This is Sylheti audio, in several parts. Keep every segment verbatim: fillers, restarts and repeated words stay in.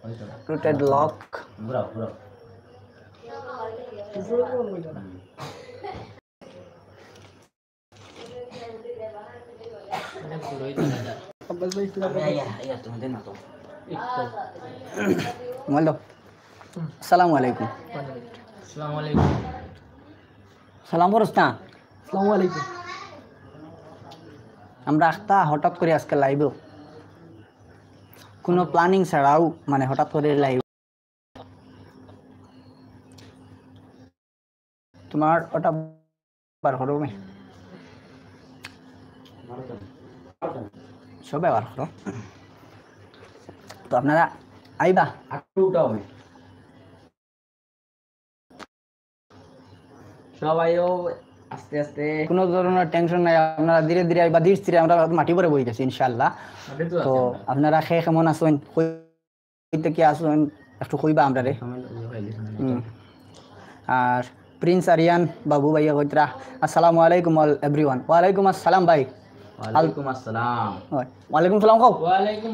Rooted lock. Hello. আসসালামু আলাইকুম। আসসালামু আলাইকুম। সালাম করস না। আসসালামু আলাইকুম। আমরা আখতা হঠাৎ করি আজকে লাইভও, কোনো প্ল্যানিং ছাড়াও, মানে, হঠাৎ করে লাইভ। তোমার ওটা বার করো, সবে বার করো। তো আপনারা আইবা। সবাইও আস্তে আস্তে। কোনো ধরনের টেনশন নাই, আপনারা ধীরে ধীরে আইবা, ধীরে ধীরে আমরা মাটি পরে বই গেছি ইনশাআল্লাহ। তো আপনারা খে কেমন আছেন, কইতে কি আছেন, একটু কইবা আমরারে। আর প্রিন্স আরিয়ান বাবু ভাইয়া কইতরা, "আসসালামু আলাইকুম all everyone।" ওয়ালাইকুম আসসালাম ভাই। ওয়ালাইকুম আসসালাম। ওয়ালাইকুম সালাম কও। ওয়ালাইকুম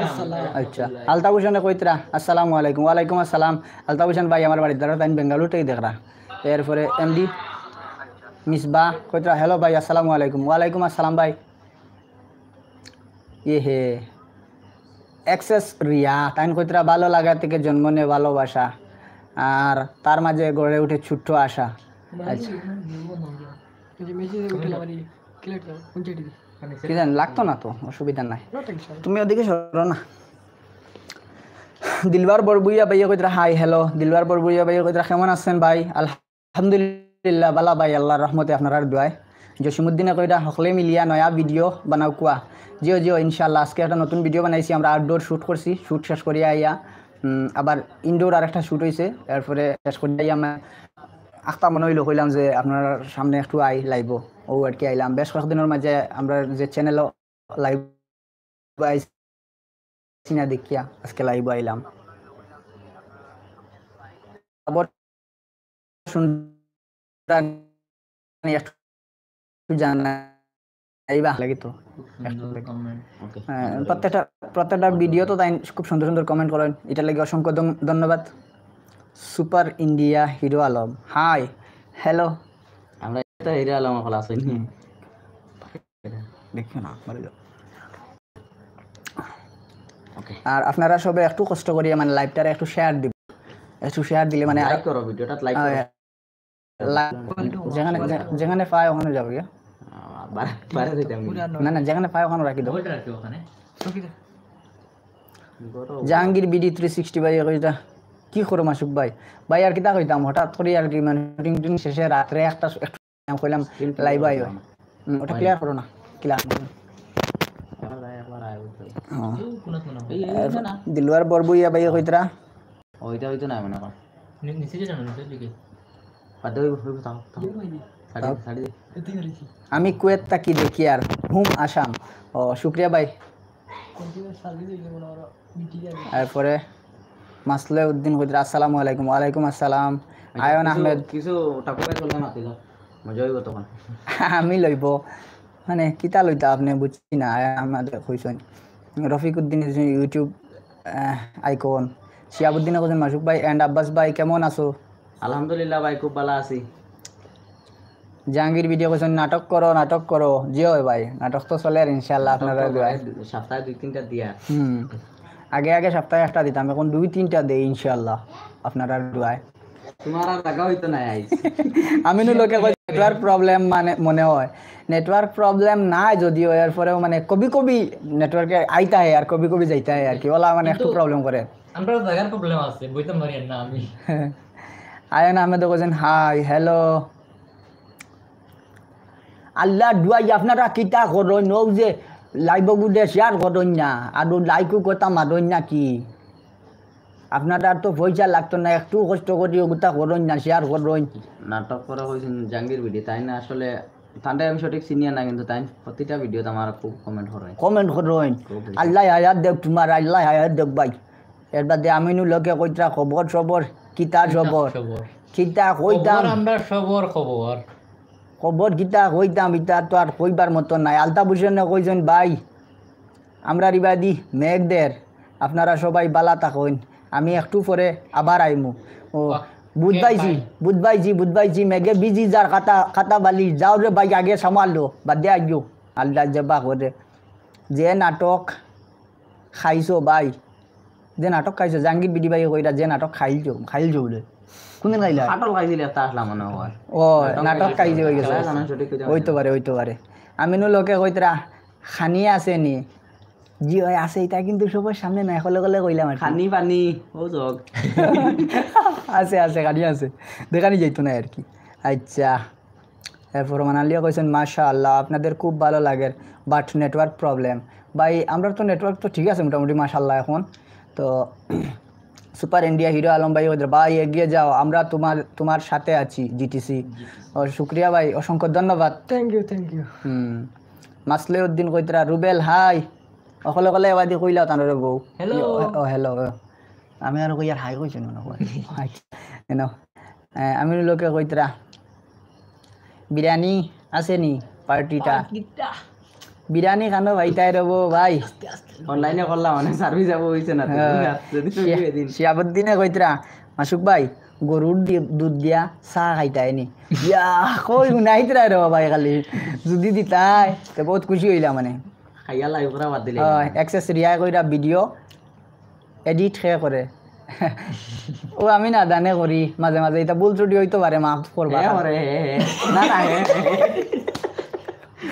আসসালাম। আচ্ছা, আলতাফ হোসেনে কইতরা, "আসসালামু আলাইকুম।" ওয়ালাইকুম আসসালাম। আলতাফ হোসেন ভাই আমার বাড়ির দ্বারা, তাইন বেঙ্গালুরু থাকি দেখরা। এরপরে এমডি মিসবা কইতরা, "হ্যালো ভাই, আসসালামু আলাইকুম।" ওয়ালাইকুম আসসালাম ভাই। ইয়ে হে, এক্সেস রিয়া, তাইন কইতরা, "ভালো লাগা থেকে জন্ম নেয় ভালোবাসা, আর তার মাঝে গড়ে উঠে ছোট্ট আশা।" আচ্ছা। কি জানি, লাগতো না তো, অসুবিধা নাই। তুমি ওদিকে সরো না। দিলবার বরবুইয়া ভাইয়া কইতরা, "হাই, হ্যালো।" দিলবার বরবুইয়া ভাইয়া কইতরা, "কেমন আছেন ভাই?" আলহামদুলিল্লাহ, বালা ভাই, আল্লাহর রহমতে, আপনারার দোয়ায়। জসিমুদ্দিনে কইরা, "হকলে মিলিয়া নয়া ভিডিও বানাও কুয়া।" জিও, জিও, ইনশাআল্লাহ। আজকে একটা নতুন ভিডিও বানাইছি আমরা, আউটডোর শুট করছি, শুট শেষ করিয়া আইয়া, উম, আবার ইনডোর আর একটা শুট হইছে, এরপরে শেষ করিয়া আইয়া আমি আখতা মনে হইলো, কইলাম যে আপনার সামনে একটু আই লাইভও, ও আর কি আইলাম। বেশ কয়েকদিনের মাঝে আমরা যে চ্যানেলও লাইভ আইছি না দেখিয়া আজকে লাইভ আইলাম। খবর শুনরা নি একটু জানাইবা লাগি তো। খুব সুন্দর কমেন্ট। ওকে, হ্যাঁ, সুন্দর। প্রত্যেকটা, প্রত্যেকটা ভিডিও তো তাই খুব সুন্দর সুন্দর কমেন্ট করেন, এটার লাগি অসংখ্য ধন-, ধন্যবাদ। Super India Hero Alam, hi, hello. আমরা তো হিরো আলম এখন আছেন। হুম। দেখিও না, বাড়ি যাও। ওকে। আর আপনারা সবে একটু কষ্ট করিয়া মানে লাইভটারে একটু শেয়ার দিবা, একটু শেয়ার দিলে মানে লাইক করো, ভিডিওটা লাইক করো। লা-, যেখানে, যে-, যেখানে পায় ওখানে যাবো গিয়া। আহ, বারে, বারে দিতাম। না, না, যেখানে পায় ওখানে রাখি দাও। ওইটা রাখি ওখানে। জাহাঙ্গীর বিডি থ্রি সিক্সটি ভাই, ওইটা কি করো মাসুক ভাই? ভাই, আর কিতা কইতাম, হঠাৎ করি আর কি, মানে, শুটিং টুটিং শেষে রাত্রে একটা, একটু কইলাম, লাইভ আইও। হুম, ওটা ক্লিয়ার করো না, ক্লিয়ার করো। দিলওয়ার বরবুইয়া ভাই কইতরা। ওইটা হইতো না, মনে হয়। নি-, নিচে যেতে না, নিচের দিকে। বাদ দে, ওই, ওই, থাম, থাম। ছাড়ি দে, ছাড়ি দে। আমি কুয়েত থাকি দেখি আর হুম আসাম। ও, শুক্রিয়া ভাই। এরপরে মাসলে উদ্দিন কইতরা, "আসসালামু আলাইকুম।" ওয়ালাইকুম আসসালাম। আচ্ছা, আয়ন কিছু, আহমেদ। কিছু টাকা পয়সা লইয়া মাতি দাও। মজা হইব তখন। আমি লইব। মানে, কিতা লইতা আপনি বুঝছি না। আয়ন আহমেদ কইছেন। রফিক উদ্দিন কইছেন YouTube, আহ, আইকন। শিয়াবুদ্দিন কইছেন, "মাসুক ভাই and আব্বাস ভাই কেমন আছো?" আলহামদুলিল্লাহ ভাই, খুব ভালো আছি। জাহাঙ্গীর ভিডিও কইছেন, "নাটক করো, নাটক করো।" জি হয় ভাই, নাটক তো চলে আর ইনশাআল্লাহ নাটক আপনারা তো দোয়ায়। ভাই সপ্তাহে দুই তিনটা দিয়া। হুম। আগে আগে সপ্তাহে একটা দিতাম, এখন দুই তিনটা দেই ইনশাআল্লাহ আপনারা দোয়ায়। তোমার আর জাগা হইতো না আইজ। আমি নু লোকে কয় নেটওয়ার্ক প্রবলেম মানে মনে হয়। নেটওয়ার্ক প্রবলেম নাই যদিও, এরপরেও মানে কবি কবি নেটওয়ার্কে আইতা হয় আর কবি কবি যাইতা হয় আর কি। ওলা মানে একটু কিন্তু প্রবলেম করে। আমরা জাগার প্রবলেম আছে, বইতাম পারি না আমি। আয়ন আহমেদ কইছেন, "হাই, হ্যালো।" আল্লাহ দুয়াই আপনারা কিতা করইন? ও যে লাইভ গুদে শেয়ার করইন না, আর লাইকও কথা মারইন না কি? আপনারা তো পয়সা লাগতো না, একটু কষ্ট করি ওগুতা করইন না, শেয়ার করইন। নাটক করা হয়েছে জাহাঙ্গীর ভিডিও, তাই না? আসলে তানরে আমি সঠিক চিনিয়া না, কিন্তু তাই প্রতিটা ভিডিওতে আমার খুব কমেন্ট করে। কমেন্ট করইন। খুব বেশি। আল্লাহ হায়াত দেখ তোমার, আল্লাহ হায়াত দেখ ভাই। এর বাদে আমিনু লোকে কইতরা খবর সবর, কিতা কিতা সবর? সবর? কিতা কইতাম? খবর আমরা সবর খবর। খবর কিতা কইতাম, ইতা তো আর কইবার মতো নাই। আলতাফ হোসেনে কইছেন, "ভাই, আমরা রিবাদি মেঘ দের, আপনারা সবাই বালা থাকইন। আমি একটু পরে আবার আইমু। ও, বুধ ভাই জি, বুধ ভাই জি, বুধ ভাই জি, মেঘে ভিজি যার খাতা, খাতা বালি, যাও রে ভাই, আগে সামাল লো, বাদ দে আইও। আল্লাহ জবা করে। যে নাটক খাইছো ভাই, যে নাটক খাইছো, জাহাঙ্গীর বিডি ভাই কইরা যে নাটক খাইলছো, খাইলছো বলে। কোনদিন খাইলা? কাটল খাইছিল একটা, আসলাম মনে হয়। ও, নাটক নাটক খাইছে, খাইছে, হয়ে গেছে। খেলা জানো সঠিক কইতে পারছি না। ওই তো পারে, ওই তো পারে। আমি নু লোকে কইতরা, খানি আছে নি? জি হয়, আছে, এটা কিন্তু সবার সামনে নাই, কলে কলে কইলাম আর কি। খানি পানি, ও যোগ। আছে, আছে, খানি আছে। দেখানি যাইতো না আর কি। আচ্ছা। এরপর মানালিয়া কইছেন, "মাশাআল্লাহ, আপনাদের খুব ভালো লাগের, but network problem।" ভাই, আমরা তো নেটওয়ার্ক তো ঠিক আছে মোটামুটি, মাশাআল্লাহ। এখন তো সুপার ইন্ডিয়া হিরো আলম ভাই কইতরা, "ভাই, এগিয়ে যাও, আমরা তোমার, তোমার সাথে আছি, জিটিসি।" ও, শুক্রিয়া ভাই, অসংখ্য ধন্যবাদ। Thank you, thank you. Hmm. Masleuddin কইতরা, "রুবেল, হাই।" অকলে অকলে এবাদি কইলাও তানরে বউ। হ্যালো। ও, ও, হ্যালো, ও। আমি আরো কই আর হাই কইছেন মনে হয়। আচ্ছা, এনো। এ, আমি লোকে কইতরা, "বিরিয়ানি আছে নি পার্টিটা?" পার্টিটা। বিরিয়ানি খানো ভাই, তাই রবো ভাই। আস্তে, আস্তে। অনলাইনে করলাম, মানে সার্ভিস যাবো হইছে না তো। হ্যাঁ। যদি তুমি শিয়া-, এদিন। শিয়াবুদ্দিনে কইতরা, "মাসুক ভাই, গরুর দি-, দুধ দিয়া চা খাইতায় নি?" ইয়া, কই হুনাইতরা রে ভাই খালি। যদি দিতায়, তে বহুত খুশি হইলাম মানে। খাইয়া লাই পুরা বাদ দিলে। হ্যাঁ, এক্সেস রিয়া কইরা ভিডিও এডিট কে করে। ও আমি না জানে করি, মাঝে মাঝে এটা ভুল ত্রুটি হইতে পারে, মাফ করবা। হে করে, হে, হে। না, না, হে, হে।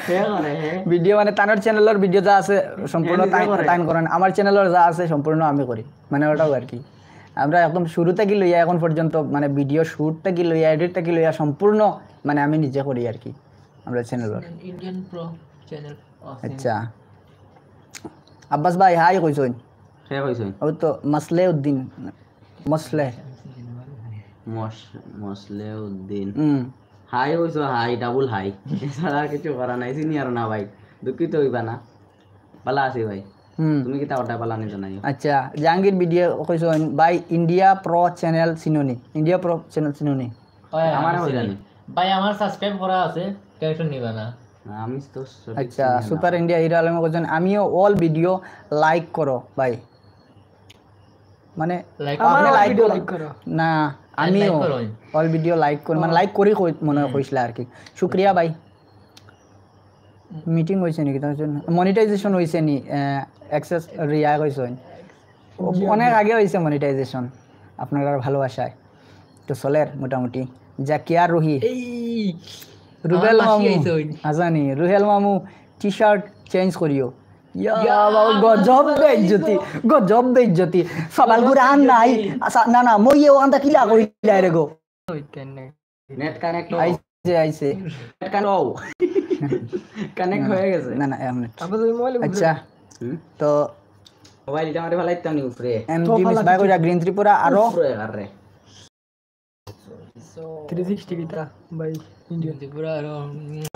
হে করে, হে। ভিডিও মানে তানর চ্যানেলর ভিডিও যা আছে সম্পূর্ণ হে নিজে তাই, করে। তাইন করেন, আমার চ্যানেলর যা আছে সম্পূর্ণ আমি করি, মানে ওটাও আর কি। আমরা একদম শুরু থাকি লইয়া এখন পর্যন্ত, মানে ভিডিও শুট থাকি লইয়া, এডিট থাকি লইয়া সম্পূর্ণ মানে আমি নিজে করি আর কি, আমরা চ্যানেলর। Indian pro channel. আচ্ছা, আব্বাস ভাই হাই কইছইন। কে কইছইন? ও তো মাসলে উদ্দিন, মসলে। মস-, মসলে উদ্দিন। হুম। হাই কইছো, হাই, ডাবল হাই। এছাড়া আর কিছু করা নাই, চিনি আর না ভাই। দুঃখিত হইবা না। ভালা আছি ভাই। হুম। তুমি কিতা করতা, ভালা নি জানাইও। আচ্ছা, জাহাঙ্গীর ভিডিও কইছইন, ভাই ইন্ডিয়া প্রো চ্যানেল চিননি? ইন্ডিয়া প্রো চ্যানেল চিননি? ওই, আমার আমি কই চিনি। জানি? ভাই, আমার সাবস্ক্রাইব করা আছে, টেনশন নিবা না। না, আমি তো সঠিক আচ্ছা, চিনি না। সুপার ইন্ডিয়া হিরো আলম কইছইন, আমিও অল ভিডিও লাইক করো ভাই। মানে, লাইক আমার আপনি অল লাইক ভিডিও করো। লাইক করো। না, আমি আমিও লাইক করো। অল ভিডিও লাইক করি, মানে, ও। লাইক করি কই-, মনে হয় হুম। কইছিলা আর কি। শুক্রিয়া ভাই। মিটিং হইছে নাকি? তার জন্য মনিটাইজেশন হইছে নি? আহ, অ্যাক্সেস রিয়া কইছইন। জি, অনেক জি। আগে হইছে মনিটাইজেশন, আপনারার ভালোবাসায়। তো চলের মোটামুটি। জাকিয়া রুহি। এই, রুবেল আমার মাসি মামু। আইছে ওই। আজানি, রুহেল মামু, টি শার্ট চেঞ্জ করিও। ইয়া, ইয়া, বাবা, আমার গজব তো বেইজ্জতি, গজব বেইজ্জতি। সাবাল গজব গুরা আর নাই। বেইজ্জতি। আচ্ছা, না, না, মই এ ওখানটা কিলা কইলাই রে গো? ওই কেন নাই? নেট কানেক্ট হও। আইছে, আইছে। নেট কানেক্ট হও। কানেক্ট না, হয়ে গেছে। না, না, এক মিনিট। আবার ওই মোবাইল উপরে। আচ্ছা, হুম? তো মোবাইলটা মারি ফালাইতাম নি উপরে। এমডি তো মিস ফালা ভাই কিছু কইরা গ্রিন ত্রিপুরা আরো উপরে আরে। থ্রি সিক্সটি কিতা ভাই, ইন্ডিয়া। ত্রিপুরা আরো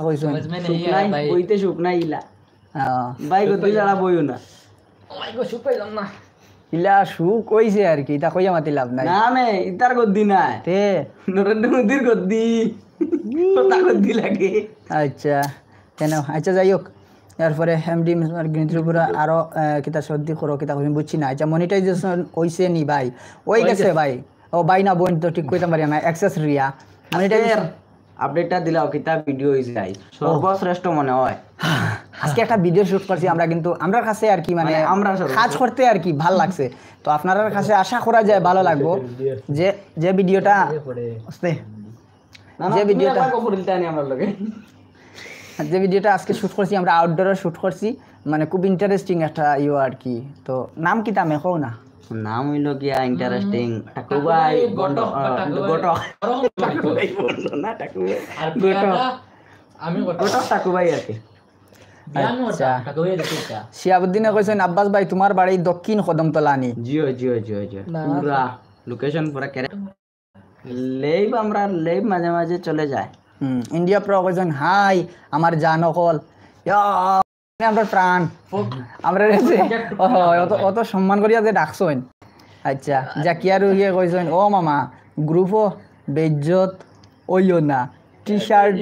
কইছো? সমঝ মে নেই আয়া ভাই। বইতে সুখ নাই ইলা। হ্যাঁ। ভাই, গতি ছাড়া বইও না। ও মাই গড, সুখ পাইলাম না। ইলা সুখ কইছে আর কি, ইতা কইয়া মাতি লাভ নাই। না মে, ইতার গদ্দি নাই। তে? নরেন্দ্র মোদীর গদ্দি। কথা গদ্দি লাগে। আচ্ছা, কেন? আচ্ছা, যাই হোক। এরপরে এমডি মিস আর গ্রিন ত্রিপুরা আরো, আহ, কিতা সর্দি করো, কিতা করি বুঝছি না। আচ্ছা, মনিটাইজেশন কইছে নি ভাই? ওই ওই গেছে গেছে। ভাই। ও ভাই না বোন তো ঠিক কইতাম পারি না, অ্যাক্সেস রিয়া। মনিটাইজেশন। আজকের আপডেটটা দিলাও, কিতা ভিডিও হইছে আইজ। ও। সর্বশ্রেষ্ঠ মনে হয়। আজকে একটা ভিডিও শুট করছি আমরা, কিন্তু আমরার কাছে আর কি, মানে, মানে, আমরা সর্বশ্রেষ্ঠ। কাজ করতে আর কি ভালো লাগছে। তো আপনারার কাছে আশা করা যায় ভালো লাগবো। যে, যে ভিডিওটা, আস্তে। না, না, যে তুমি ভিডিওটা, আবার কখন দিতে আনি আমার লগে? যে ভিডিওটা আজকে শুট করছি আমরা, আউটডোরে শুট করছি, মানে, খুব ইন্টারেস্টিং একটা ইয়ে আর কি। তো নাম কিতা মে কও না? নাম হইল গিয়া ইন্টারেস্টিং। উম, টাকু ভাই, টাকু ভাই, বন্ধ, ঘটক, আহ, টাকু ভাই। ঘটক। ঘটক। টাকু ভাই বললো না, টাকু ভাই। আর ঘটক। বিয়াটা আমি ঘটক। ঘটক টাকু ভাই আর কি। বিয়ান আচ্ছা। ওটা, টাকু ভাই দেখি এটা। শিহাবুদ্দিনে কইছেন, "আব্বাস ভাই, তোমার বাড়ি দক্ষিণ কদমতলা নি?" জি অয়, জি অয়, জি অয়, জি অয়। না, পুরা লোকেশন পুরা ক্যারেক্ট। লেইব আমরা, লেইব মাঝে মাঝে চলে যায়। হুম, ইন্ডিয়া প্রো কইছেন, "হাই, আমার জান অকল।" ইয়া, আমরা প্রাণ। আমরা রে যে, ও, অত, অত সম্মান করিয়া যে ডাকছইন। আচ্ছা, জাকিয়া রুহিয়ে কইছইন, "ও মামা, গ্রুপও বেইজ্জত অইও না। টি শার্ট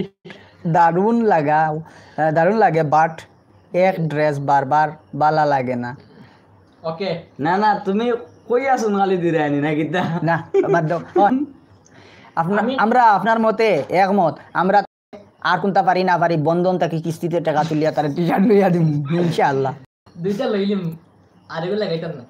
দারুণ লাগা, আহ, দারুণ লাগে, but এক ড্রেস বারবার বালা লাগে না।" ওকে। না, না, তুমি কই আছো খালি দিরায়নি না কিতা? না, বাদ দাও। ও, আপনা-, আমি আমরা আপনার মতে একমত। আমরা আর কুনটা পারি না পারি, বন্ধন থাকি কিস্তিতে টেকা তুলিয়া তারে টি-শার্ট লইয়া দিমু, ইনশাআল্লাহ। দুইটা লইলিম, আর এগুলো লাগাইতাম না।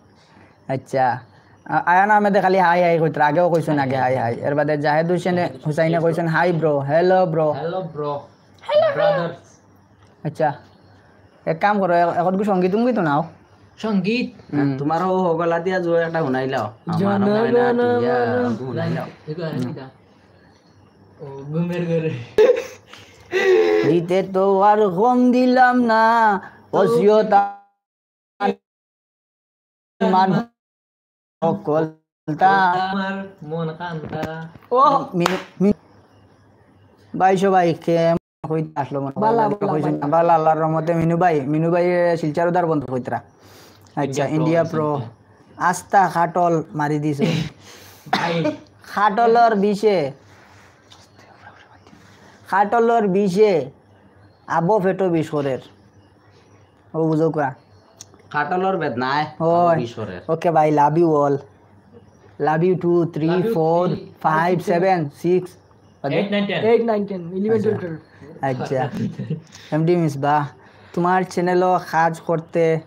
আচ্ছা। আ-, আয়ান আহমেদে খালি হাই হাই কইতরা, আগেও কইছইন আগে হাই হাই। এর বাদে জাহেদ হোসেনে, হুসাইনে কইছইন, "Hi bro, hello bro।" Hello bro। Hello, hello। Brothers। আচ্ছা, এক কাম করো, এ-, এখন কি সঙ্গীত উঙ্গীত নাও? সঙ্গীত? হুম। তোমারও হগলা দিয়া জুয়া একটা হুনাইলাও। আমার জনগণ ময়না টিয়া মন। হুনাইলাও। দেখো, আর কি গান? ও, ঘুমের ঘরে। দিতে তো আর কম দিলাম না, অসিয়ত মান সকলতা। আমার মন কান্তা। ও। মি-, মি-, ভাই সবাই কে কইতে আসলো মনে হয়। বালা, বালা, কইছেন, বালা। বালা, আল্লাহর রহমতে মিনু ভাই, মিনু ভাই, এ, শিলচর উদার বন্ধ কইতরা। আচ্ছা, India Pro India Pro। Pro। আস্তা খাটল মারি দিছে। ভাই। খাটলর বিষে, খাটলর বিষে আবো পেটো বিষ করের। ও বুঝো কা? খাটলর বেদনায় ওই। আবো বিষ করের। ওকে ভাই, love you all। Love you two, three, love you four, three, five, five, seven, six। Eight, nine, ten। Eight, nine, ten, eleven, আচ্ছা। Twelve। আচ্ছা। এমডি মিসবাহ, তোমার চ্যানেলও কাজ করতে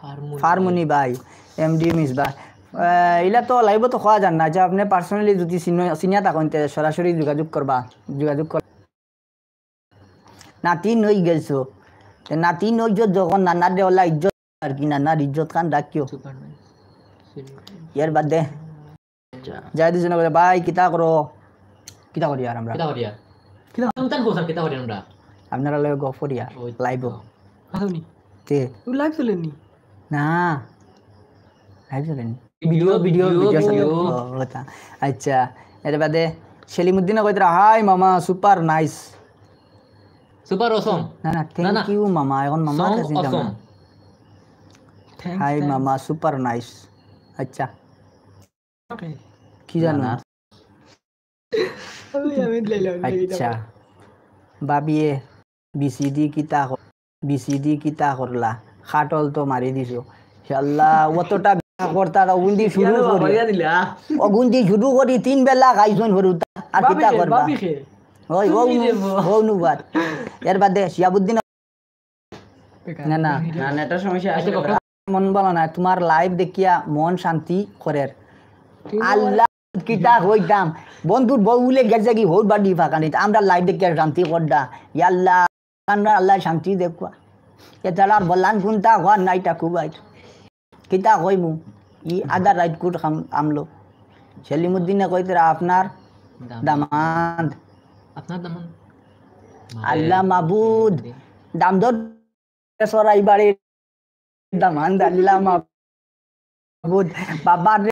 ফার্মুনি ফার্মুনি ভাই, এমডি মিসবাহ। আহ, ইলা তো লাইভও তো কওয়া যার না। আচ্ছা, আপনি personally যদি চিনো-, চিনিয়া থাকেন, তে সরাসরি যোগাযোগ করবা, যোগাযোগ কর। নাতিন অই গেছো। তে নাতিন অইছো যখন নানার দেওয়ালা ইজ্জত আর কি, নানার ইজ্জত খান রাখিও। Super nice. এর বাদে আচ্ছা। যাই দুজনে বলে, "ভাই, কিতা করো?" কিতা করি আর আমরা? কিতা করি আর? কিতা? তুমি তান কোথায় কিতা করি আমরা? আপনারা লগে গফ করি আর ওই তো। Live-ও। আসুনি। তে। ও live চলেনি? না। Live চলেনি। ভিডিও, ভিডিও, ভিডিও, ভিডিও চলে। ভিডিও। ও, ওটা। আচ্ছা। এর বাদে সেলিমুদ্দিনে কইতরা, "Hi মামা, super nice।" Super awesome। না, না, না, না। Thank you মামা। এখন মামা song কাছে যাবো। Awesome। Thanks, hi thanks। মামা, super nice। আচ্ছা। ওকে। কি জানো? না, না। আমি, আমি দিলাম, আমি আচ্ছা। দিলাম। ভাবিয়ে বিসিডি কিতা ক-, বিসিডি কিতা করলা? খাটল তো মারি দিছো। ইয়া আল্লাহ, অতটা বিয়া করতা, অগুন দি শুরু করি। অগুন দি শুরু করি, তিন বেলা খাইছইন হুরুতা। আর কিতা করবা? ওই, ও, ও নুবাত। এর বাদে শিয়াবুদ্দিন না, না। না, নেটের সমস্যা আছে। মন ভালা না, তোমার live দেখিয়া মন শান্তি করের। আল্লাহ, কিতা কইতাম, বন্ধুর বউ উলে গেছে কি হউর বাড়ি ফাঁকা নিত, আমরা live দেখিয়া শান্তি করডা। ইয়া আল্লাহ, আমরা আল্লাহ শান্তি দেখুয়া। এছাড়া আর বলান কুনতা হওয়ার নাই তা খুব আর। কিতা কইমু? ই আধা রাইত কুট খাম-, আমলো। সেলিমুদ্দিনে কইতরা, "আপনার দামান্দ।" দামান্দ। আপনার দামান্দ। আল্লাহ মাবুদ। দামদর সরাই বাড়ির দামান্দ, আল্লাহ মাবুদ। বাবা রে।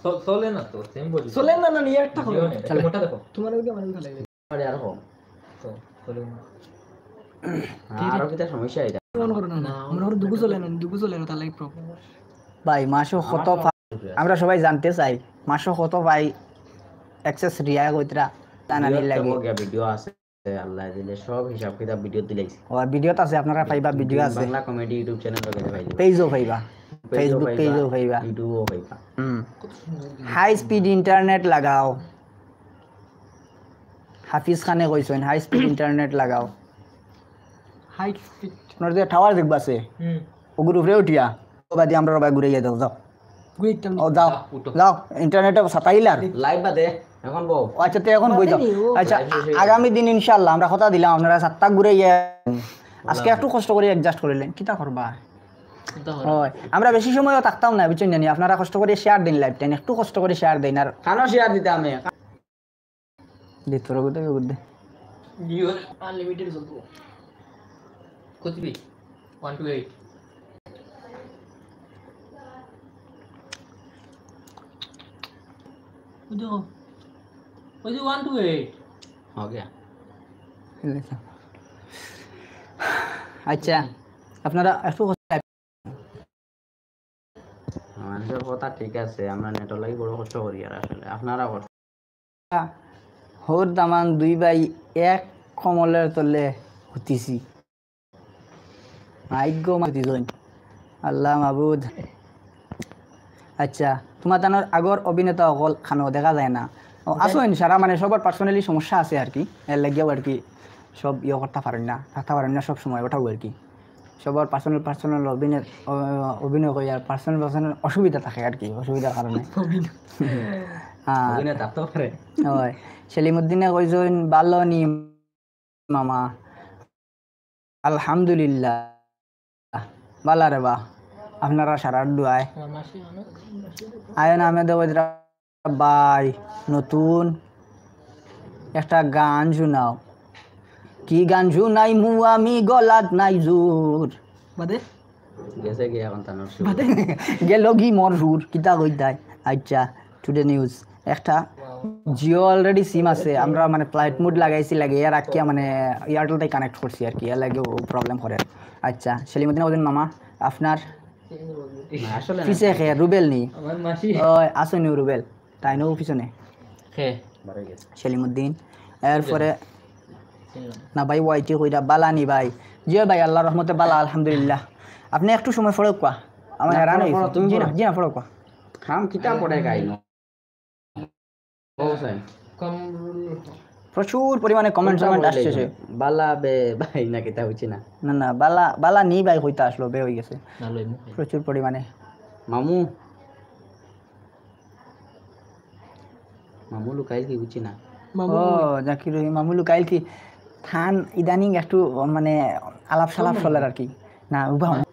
চ-, চলে না তো, same body। চলে না, না, নিয়ে একটা হবে। চলে। মোটা দেখো। তোমার ওইটা আমার ওইটা লাগবে। আরে আর কম। তো, চলে না। আরো কিতা সমস্যা এটা? মনে করো না, না, না, মনে করো দুগু চলে না, দুগু চলে না, তার লাগি problem। ভাই, মাসো কত আমার পা-, আমরা সবাই জানতে চাই, মাসো কত ভাই access রিয়া কইতরা জানানি লাগে। ভিডিও আছে, আল্লাহ দিলে সব হিসাব কিতাব ভিডিও দিলাইছি। ও, ভিডিওত আছে, আপনারা পাইবা, ভিডিও আছে। বাংলা comedy YouTube channel লগে পাইবা। Page-ও পাইবা। Page-ও Facebook পাইবা, page-ও পাইবা। YouTube-ও পাইবা। হুম। High speed internet লাগাও। হাফিজ খানে কইছইন, "High speed internet লাগাও।" High speed। আপনার যে tower দেখবা আছে, হুম। ওগুর উপরে উঠিয়া, ও বাদে আমরা সবাই ঘুরে গিয়ে যাও, যাও। ঘুরে যাইতাম ও, যাও, উঠো। যাও, internet-এ সাতাইলার। Live বাদে, এখন বউ। ও, আচ্ছা, তো এখন বই যাও। বাদে নি, ও। আচ্ছা, live শেষ হয়ে গেল। আগামী দিন ইনশাআল্লাহ আমরা কথা দিলাম, আপনারা সাতটা ঘুরে গিয়ে। আজকে একটু কষ্ট করে adjust করিলেন, কিতা করবা? কিতা করবা? হয়, আমরা বেশি সময়ও থাকতাম না, বুঝছেন নি? আপনারা কষ্ট করে share দিন live-টাইন, একটু কষ্ট করে share দিন। আর কানো share দিতে আমি? দে, তোর কথা বল দে। Unlimited চলবো। কত দিবি? One two eight। ওই যে, ওই যে one two eight। हो गया। আচ্ছা, আপনারা একটু মানুষের কথা ঠিক আছে, আমরা নেটর লাগি বড় কষ্ট করি আর আসলে আপনারা কষ্ট। হউর দামান দুই ভাই এক কমলর তলে হুতিছি। আইগো মাতি জইন। আল্লাহ মাবুদ। আচ্ছা, তুমার তানর আগর অভিনেতা অকল খানো দেখা যায় না। ও, আছইন সারা, মানে, সবার personally সমস্যা আছে আর কি, এর লাগিও আর কি সব ইয়ে করতা পারইন না, থাকতা পারইন না সব সময়, ওটাও আর কি। সবার personal, personal অভিনয়, অ-, অভিনয় করি আর personal, personal অসুবিধা থাকে আর কি, অসুবিধার কারণে। আর অভিনয় থাকতে পারে। ওই, সেলিমুদ্দিনে কইছইন, "ভালো নি মামা?" আলহামদুলিল্লাহ, বালা রে বা, আপনারা সারার দোয়ায়। আয়ন আহমেদ কইরা, "ভাই, নতুন একটা গান শুনাও।" "কি গান শুনাইমু আমি, গলাত নাই জোর।" বাদে? গেছে গিয়া এখন তানর সুর। বাদে? "গেল গি মোর সুর, কিতা কইতায়?" আচ্ছা, টুডে নিউজ। একটা Jio already সিম আছে, আমরা মানে flight mode লাগাইছি, লাগাইয়া রাখিয়া মানে Airtel তাই connect করছি আর কি, এর লাগি ও problem করে। আচ্ছা, সেলিমুদ্দিন কইছইন, "মামা, আপনার না, আসলে না। পিছে খে, রুবেল নি?" আমার মাসি। ওই, আছইন নি রুবেল? তাইন ও পিছনে। খে। সেলিমুদ্দিন। এরপরে, না ভাই, ওয়াইটি কইরা, "বালা নি ভাই?" "জি ভাই, আল্লাহর রহমতে বালা, আলহামদুলিল্লাহ।" আপনে একটু সময় পড়উক্কা। আমার না, হেরান পড়ো, অইছে। পড়ো, তুমি জি না, পড়ো। জি না, পড়উক্কা। খাম কিতা পড়ে গাইনো? ও স্যার। কমরুল হক। প্রচুর পরিমাণে comment কোনটা টমেন্ট বলে আসছে। বালা বে ভাই না কিতা হইছে না? না, না, বালা, বালা নি ভাই কইতা আসলো, বে হই গেছে। না, লইমু। প্রচুর পরিমাণে। মামু। মামু লুকাইল কি বুঝছি না। মামু ও, কই? জাকির, ওই মামু লুকাইল কি? থান ইদানিং একটু মানে আলাপ সালাপ চলের আর কি। না, উবা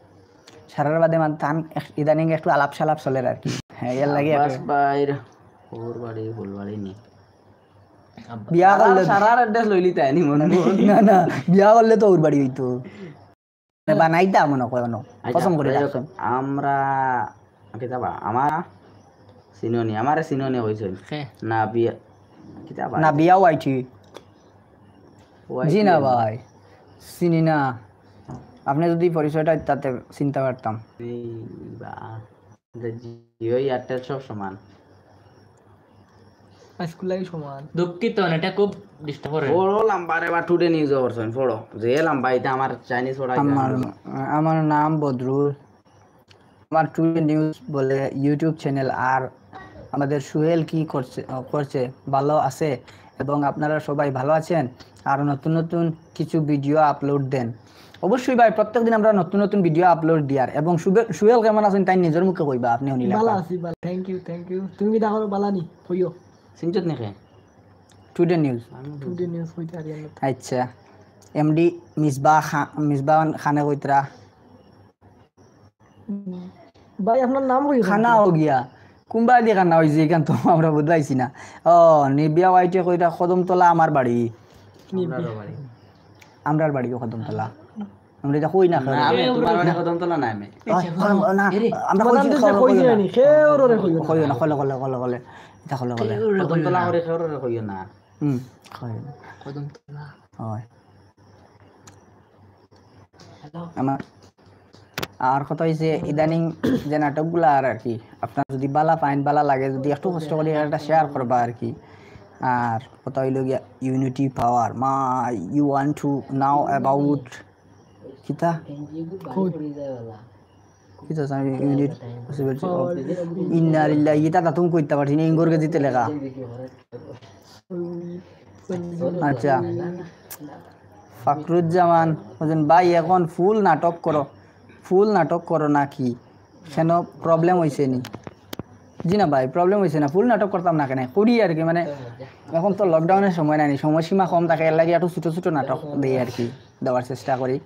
সারার বাদে মানে থান এক-, ইদানিং একটু আলাপ সালাপ চলের আর কি। হ্যাঁ, এর লাগে আব্বাস একটু ভাইর ওর বাড়ি, ফুলবাড়ি নি। বিয়া করলে সারার address লইলি তাই নি মনে হয়। না, না, বিয়া করলে তো ওর বাড়ি হইতো। মানে বানাইতা মনে কয় অনো। আচ্ছা, কসম করে যাই হোক, রাখছেন। আমরা, কিতা বা, আমার চিনোনি, আমারে চিনোনি কইছইন। কে? না বিয়া, কিতা বা? না বিয়া ওয়াইটি। ওয়াইটি জি না না। ভাই, চিনি না। আপনি যদি পরিচয়টা তাতে চিনতে পারতাম। এই বা, Jio Airtel সব সমান। হাই স্কুল লাগি সমান। দুঃখিত, এটা খুব disturb করে। বড় লম্বা রে বা, টুডে নিউজ করছেন, পড়ো। যে লম্বা, এটা আমার চাইনিজ পড়া আমার, আমার নাম বদরুল। আমার টুডে নিউজ বলে YouTube চ্যানেল। আর আমাদের সুহেল কি করছে, করছে? ভালো আছে? এবং আপনারা সবাই ভালো আছেন? আর নতুন নতুন কিছু ভিডিও আপলোড দেন। অবশ্যই ভাই, প্রত্যেক দিন আমরা নতুন নতুন ভিডিও আপলোড দিয়ার। এবং সুবে-, সুহেল কেমন আছেন তাই নিজের মুখে কইবা, আপনি হুনিলা। ভালো আছি, ভালো। Thank you, thank you। তুমি কিতা করো, বালা নি? কইও। চিনছত নাকি? Today news. টুডে নিউজ কইতে পারি আমরা। আচ্ছা, এমডি মিসবাহ খা-, মিসবাহ খানে কইতরা। ভাই, আপনার নাম কই? খানা হো গিয়া। কুনবায়দি খানা হইছে, ইখান তো আমরা বুঝলাইছি না। ও, নিবিয়া ওয়াইটে কইরা কদমতলা আমার বাড়ি। নিবিয়া। আমরার বাড়িও কদমতলা। আমরা ইটা কই না, না, কই না। আমি তোমার বাড়ি কদমতলা না, আমি। ও, কদম-, না, এরে, আমরা কদম কইছি, তো কইও, কইছি কইও না। আমি, কেউ ওরে কইও না। কইও না, কলে, কলে, কলে, কলে। ইটা কলে, কলে। কেউ ওরে কদমতলা কইও না। করে কেউ ওরে কইও না। হুম, কইও না। কদমতলা। হয়। আমার আর কথা হইছে, ইদানিং যে নাটকগুলা আর, আর কি, আপনার যদি বালা পাইন, বালা লাগে, যদি একটু কষ্ট করি একটা শেয়ার করবা আর কি। আর কথা হইল গিয়া ইউনিটি পাওয়ার, মা, you want to know about কিতা? কিতা জানি ইউনিট, ইন্না লিল্লাহি, ইতা তা তুমি কইতা পারছি না, ইঙ্গর গেজিতে লেখা। আচ্ছা, ফাকরুজ্জামান হোসেন ভাই, এখন ফুল নাটক করো, ফুল নাটক করো নাকি? কেন, প্রবলেম হইছে নি? জি না ভাই, প্রবলেম হইছে না, ফুল নাটক করতাম না কেনে, করি আর কি, মানে এখন তো লকডাউনের সময় নাই নি, সময়সীমা কম থাকে, এর লাগি একটু ছোট ছোট নাটক দেই আর কি, দেওয়ার চেষ্টা করি।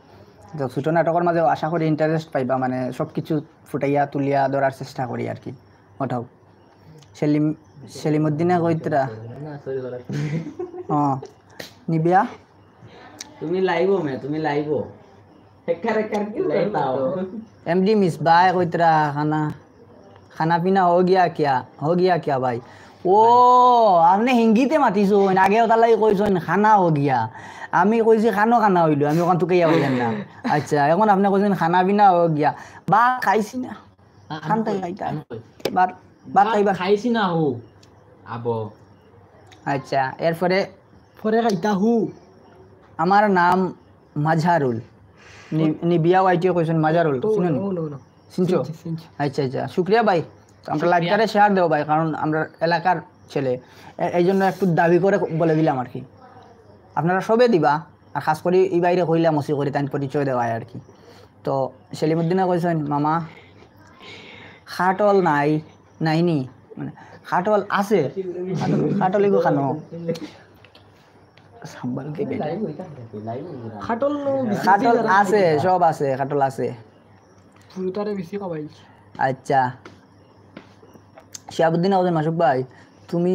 তো ছোট নাটকের মাঝে আশা করি ইন্টারেস্ট পাইবা, মানে সব কিছু ফুটাইয়া তুলিয়া ধরার চেষ্টা করি আর কি। ওটাও সেলিম, সেলিমুদ্দিনে কইতরা। না, sorry, sorry। ও, নিবিয়া? তুমি লাইভো মে, তুমি লাইভো। হেকার হেকার কি লাইভো করতাও? তো। এমডি মিসবায় কইতরা খানা, খানা পিনা হো গিয়া কিয়া? হো গিয়া কিয়া ভাই? ও, আপনি হিন্দিতে মাতিছইন, আগে ওটার লাগি কইছইন খানা হো গিয়া। আমি কইছি খানো খানা হইলো, আমি ওখান থেকে ইয়া হইলাম না। আচ্ছা, এখন আপনি কইছইন খানা পিনা হো গিয়া। বা খাইছি না। আ-, আমি খান তাই কই, খাইতা। আমি কই। ভাত, ভাত ভাত খাইবা? খাইছি না হো। আবো। আচ্ছা, এরপরে? পরে খাইতা হু। আমার নাম মাঝারুল। নি-, নিবিয়া ওয়াইটিয়ে কইছইন মাঝারুল, তো, চিনো নি? No, no, no। চিনছো? চিনছি, চিনছি। আচ্ছা, আচ্ছা, শুক্রিয়া ভাই। তো আমরা লাইভটারে শেয়ার দেও ভাই, কারণ আমরা এলাকার ছেলে, এ-, এই জন্য একটু দাবি করে বলে দিলাম আর কি। আপনারা সবে দিবা, আর খাস করি ই বাইরে কইলাম ওসি করি তাইন পরিচয় দেওয়া আর কি। তো সেলিমুদ্দিনে কইছেন, "মামা, খাটল নাই, নাইনি?" মানে, খাটল আছে, খাটল, খাটল ইগু খানো। সাম্বাল কে বেটা। খাটল নো, খাটল আছে, সব আছে, খাটল আছে। পুরোটারে বেশি খাওয়াই। আচ্ছা। শিহাবুদ্দিন আহমেদ মাসুক ভাই, তুমি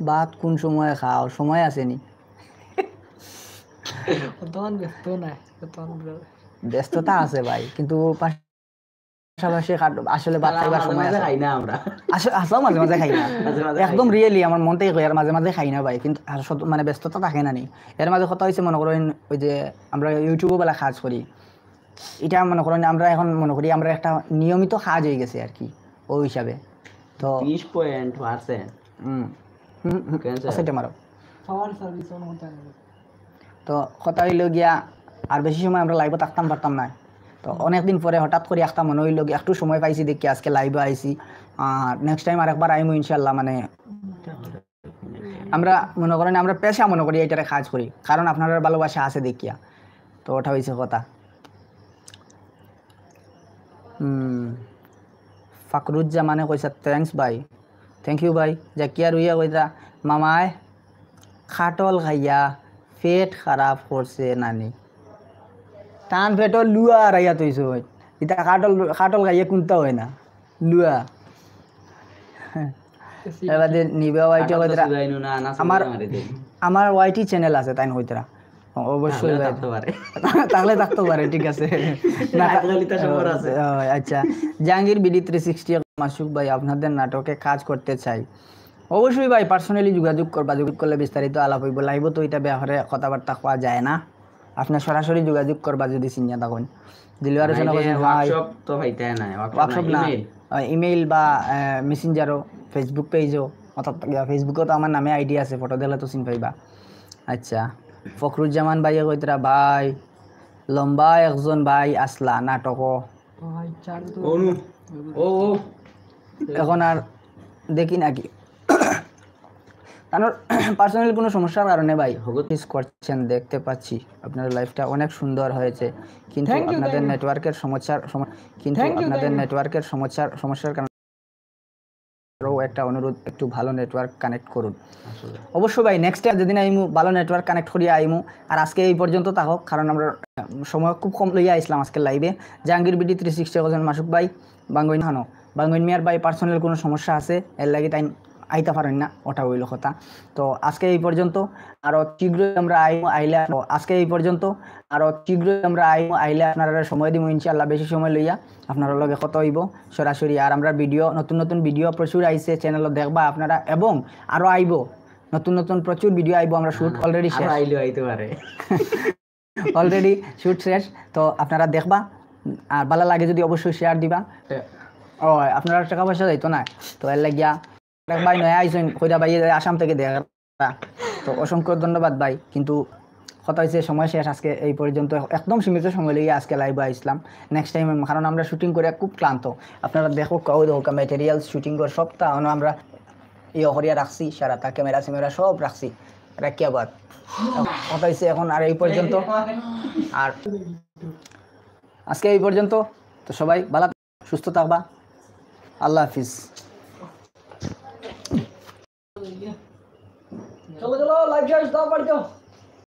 ভাত কোন সময় খাও? সময় আছে নি? বর্তমান ব্যস্ত নাই, বর্তমান ব্যস্ততা আছে ভাই, কিন্তু পাশাপাশি খাট-, আসলে ভাত খাইবার সময় আছে। খাই না আমরা। আসলে, আসলে মাঝে মাঝে খাই না। মাঝে মাঝে একদম খাই না। Really আমার মন থেকে কই, আর মাঝে মাঝে খাই না ভাই, কিন্তু আর সত-, মানে ব্যস্ততা থাকে না নি। এর মাঝে কথা হইছে, মনে করইন, ওই যে আমরা YouTube-ও বেলা কাজ করি, এটা মনে করইন আমরা এখন মনে করি আমরা একটা নিয়মিত কাজ হয়ে গেছে আর কি, ওই হিসাবে। তো বিশ point percent। হুম। হুম, হুম। কেন স্যার? সেটা মারো। Power service on হতে হবে। তো কথা হইল গিয়া, আর বেশি সময় আমরা live-ও থাকতাম পারতাম না। তো অনেকদিন পরে হঠাৎ করে একটা মনে হইল গিয়া, একটু সময় পাইছি দেখি আজকে live-এ আইছি। আর next time আরেকবার আইমু ইনশাল্লাহ, মানে আমরা মনে করেন, আমরা পেশা মনে করি এটারে কাজ করি, কারণ আপনারার ভালোবাসা আছে দেখিয়া। তো ওটা হইছে কথা। হুম, ফাকরুজ্জামানে কইছে, "Thanks ভাই।" Thank you ভাই। জাকিয়া রুইয়া কইতা, "মামায় খাটল খাইয়া পেট খারাপ করছে নানি?" তান পেটো লুয়া আরাইয়া তৈছে ভাই। ইতা খাটল, খাটল খাইয়া কুন্তা হয় না। লুয়া। এবারে নিবা ওয়াইটি খাটল তো কইতরা। সুজাইনু না, না আমার, সুজাই মারি দেই। আমার ওয়াইটি channel আছে, তাইন কইতরা। অ-, অবশ্যই তাহলে ভাই। থাকতে পারে। তাহলে থাকতে পারে, ঠিক আছে। না, না, তাহলে তো সম্ভব আছে। ও, আচ্ছা। জাহাঙ্গীর বিডি three sixty, মাসুক ভাই, আপনাদের নাটকে কাজ করতে চাই। অবশ্যই ভাই, personally যোগাযোগ করবা, যোগাযোগ করলে বিস্তারিত আলাপ হইব। Live-ও তো এটা ব্যাপারে কথাবার্তা কওয়া যায় না। আপনি সরাসরি যোগাযোগ করবা যদি চিনিয়া থাকেন। দিলওয়ার হোসেন নাইলে কইছেন, "হাই।" WhatsApp তো হইতে নাই, WhatsApp WhatsApp না, না। Email। আহ, email বা, আহ, Messenger-ও, Facebook page-ও, অর্থাৎ, ইয়া, Facebook-ও তো আমার নামে ID আছে, ফটো দিলে তো চিন পাইবা। আচ্ছা, ফখরুজ্জামান ভাইয়ে কইতরা, "ভাই, লম্বা একজন ভাই আসলা নাটকও।" ভাই, চার তো অনু। ও, ও। এখন আর দেখি নাকি। তানোর personal কোনো সমস্যার কারণে ভাই, হগত মিস করছেন দেখতে পাচ্ছি। আপনার live-টা অনেক সুন্দর হয়েছে, কিন্তু Thank you, আপনাদের thank you। Network-এর সমস্যার সম-, কিন্তু Thank you, আপনাদের thank you। Network-এর সমস্যার, সমস্যার কারণে আরও একটা অনুরোধ, একটু ভালো network connect করুন। আসলে। অবশ্য ভাই, next time যেদিন আইমু, ভালো network connect করিয়া আইমু। আর আজকে এই পর্যন্ত থাকো, কারণ আমরা, উম, সময় খুব কম লইয়া আইসলাম আজকে live-এ। জাহাঙ্গীর বিডি three sixty কইছেন, মাসুক ভাই, বাঙ্গুইন খানো, বাঙ্গুইন মিয়ার ভাই personal কোনো সমস্যা আছে, এর লাগি তাই আইতা পারেন না, ওটা হইল কথা। তো আজকে এই পর্যন্ত, আরও শীঘ্রই আমরা আইমু, আইলে, তো আজকে এই পর্যন্ত, আরও শীঘ্রই আমরা আইমু, আইলে আপনারা সময় দিমু ইনশাআল্লাহ, বেশি সময় লইয়া আপনারা লগে কথা হইব সরাসরি। আর আমরা video, নতুন নতুন video প্রচুর আইছে, channel-ও দেখবা আপনারা, এবং আরও আইব, নতুন নতুন প্রচুর video আইব, আমরা shoot না, না, already আরো শেষ। আইলেও আইতে পারে। Already shoot শেষ, তো আপনারা দেখবা, আর ভালো লাগে যদি অবশ্যই share দিবা। হ্যাঁ। ও, আপনারা টাকা পয়সা যাইতো না, তো এর লাগিয়া আরেক ভাই নয়া আইছেন, কইরা ভাই আসাম থেকে দেখা, তো অসংখ্য ধন্যবাদ ভাই। কিন্তু কথা হইছে সময় শেষ, আজকে এই পর্যন্ত, একদম সীমিত সময় লইয়া আজকে live-এ আইসলাম। Next time, কারণ আমরা shooting করে খুব ক্লান্ত, আপনারা দেখো, কেউ দেখো, materials shooting করে সবটা আমরা ইয়ে করিয়া রাখছি, সারাটা camera স্যামেরা সব রাখছি, রাখিয়া বাদ। কথা হইছে এখন আর এই পর্যন্ত, আর আজকে এই পর্যন্ত। তো সবাই ভালো, সুস্থ থাকবা, আল্লাহ হাফিজ। চলো, চলো, live শেষ, দাও, বাড়ি যাও।